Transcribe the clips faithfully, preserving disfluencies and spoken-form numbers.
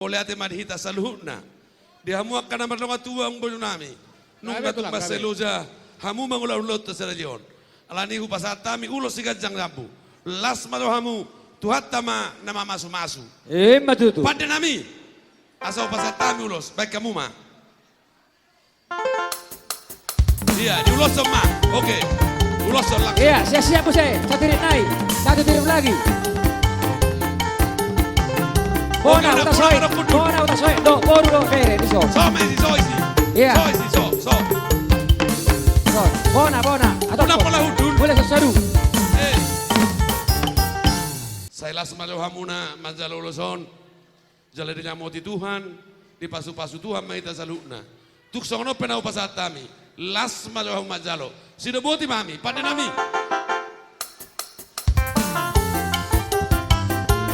Mauliate ma di hita saluhutna. Di hamu angka na mardongan tubu, amangboru nami. Nunga tung mansai loja hamu mangulahon ulaonta sadari on. Alani i hupasahat hami ulos si ganjang rambu. Las ma rohamu, Tuhanta ma na mamasumasu. Ima tutu. Pande nami. Asa hupasahat hami ulos, baen hamu ma. Iya, diuloshon ma. Oke. Uloshon langsung. Iya, siap-siap muse. Satu tirik nai. Satu tirik lagi. Bona, oke, uta soe. Bona, uta soe. Do, boru do, bere, di so. So, ma isi, so, isi. Iya. So, isi, so, so. So, bona, bona. Atau bona pola hundul. Boleh sesaru. Eh. Sai las ma rohamuna manjalo ulos on. Jala diramoti Tuhan, dipasupasu Tuhan ma hita saluhutna. Tung songon on pe na hupasahat hami, las ma rohamu manjalo. Sidoboti ma hami, pande nami.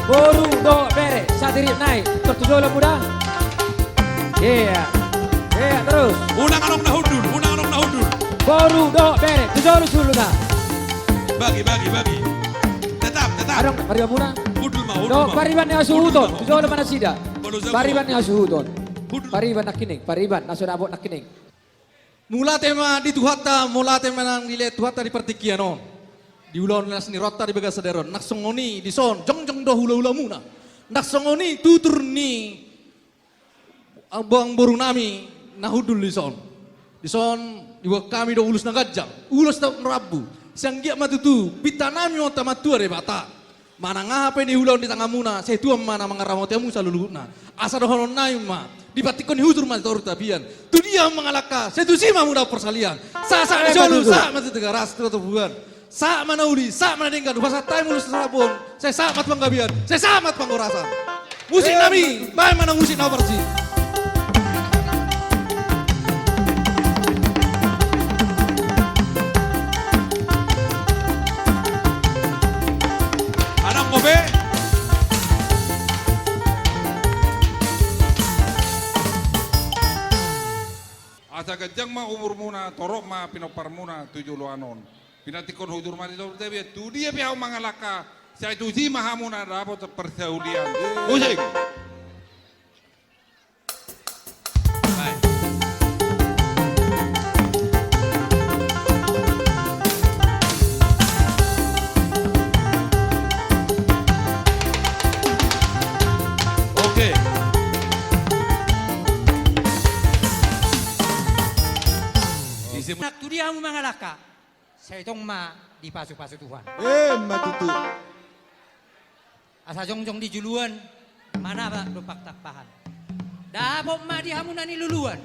Boru dohot bere, satirik nai, tor tu jolo muna. Iya. Iya, terus. Unang adong na hundul, unang adong na hundul. Boru dohot bere, tu jolo sulu na. Bagi, bagi, bagi. Tetap, tetap. Adong pariban muna. Hundul ma, hundul ma. Pariban ni hasuhuton. Tu jolo ma nasida. Pariban ni hasuhuton. Pariban nangkining, pariban na so dapot nangkining. Mauliate ma di Tuhanta, mauliate ma nang dilehon Tuhanta di partingkian on. Di ulaon las ni rohanta di bagasan sadari on. Nang songon i dison, jongjong do hulahulamuna. Nang songon i tutur ni amangboru nami na hundul dison. Dison diboan hami do ulos na ganjang, ulos na rambu. Sai anggiat ma tutu pinta nami ma tu Amanta Debata. Manang aha pe na hulahulamuna, sai Tuhan ma na mangaramoti hamu saluhutna. Asa dohonon nami ma, di pantikkon ni hujur ma torop tapian. Tudia hamu mangalangka, sai tusi ma hamu dapot parsaulian. Sahat-sahat ni solu, sahat ma tu Tigaras, tu hatopan. Sahat ma na uli, sahat ma na denggan, hupasahat hami ulos na rambu on, sai sahat ma tu panggabean, sai sahat ma tu panghorasan. Musik nami, baen ma na musik na parji. Adong dope. Asa ganjang ma umurmuna, torop ma pinomparmuna tu joloan on. Pinantikkon hujur ma di torop tapian, tudia pe hamu mangalangka, sai tusi ma hamu na dapot parsaulian. Musik. Oke. Tudia hamu mangalangka. Sai tong ma dipasupasu Tuhan. Ima tutu. Asa jongjong di juluan, manaba dompak tampahan. Dapot ma di hamu na niluluan,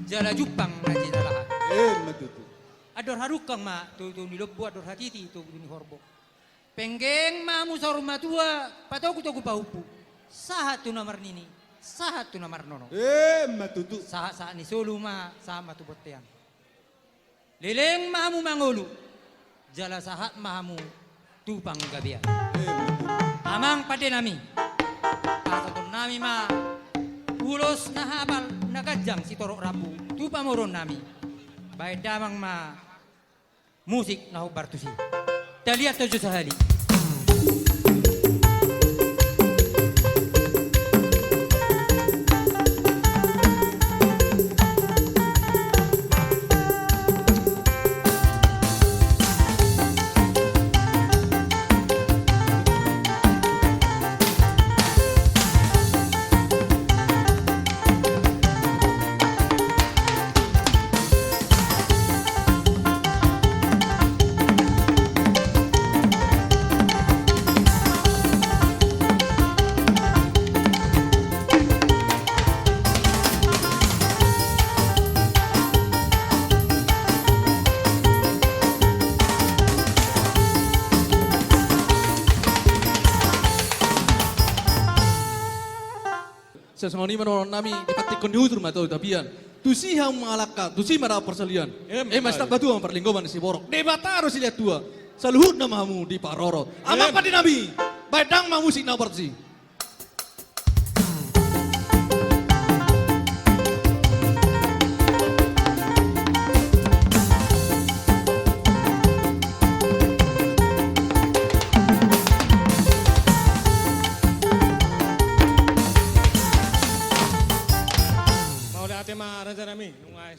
jala jumpang na jinalahan. Ima tutu. Andor hadungka ma togu-togu ni lombu, andor hatiti togu ni horbo. Penggeng ma hamu saur matua, patogu-togu pahompu. Sahat tu na marnini, sahat tu na marnono. Ima tutu. Sahat-sahat ni solu ma, sahat ma tu bontean. Leleng ma hamu mangolu, jala sahat ma hamu tu panggabean. Amang pande nami, pasahaton nami ma ulos na hapal na ganjang sitorop rambu tu pamoruon nami. Baen damang ma musik na hombar tusi. Talian tonjon sahali. Songon i ma dohonon nami, di pantikkon ni hujur ma torop tapian. Tusi hamu mangalangka, tusi ma dapot parsaulian. Ima tutu. Sitamba tua ma parlinggoman ni siborok. Debata do silehon tua, saluhutna ma hamu diparorot. Amang pande nami, baen damang ma musik na parji. Ema raja nami, nunga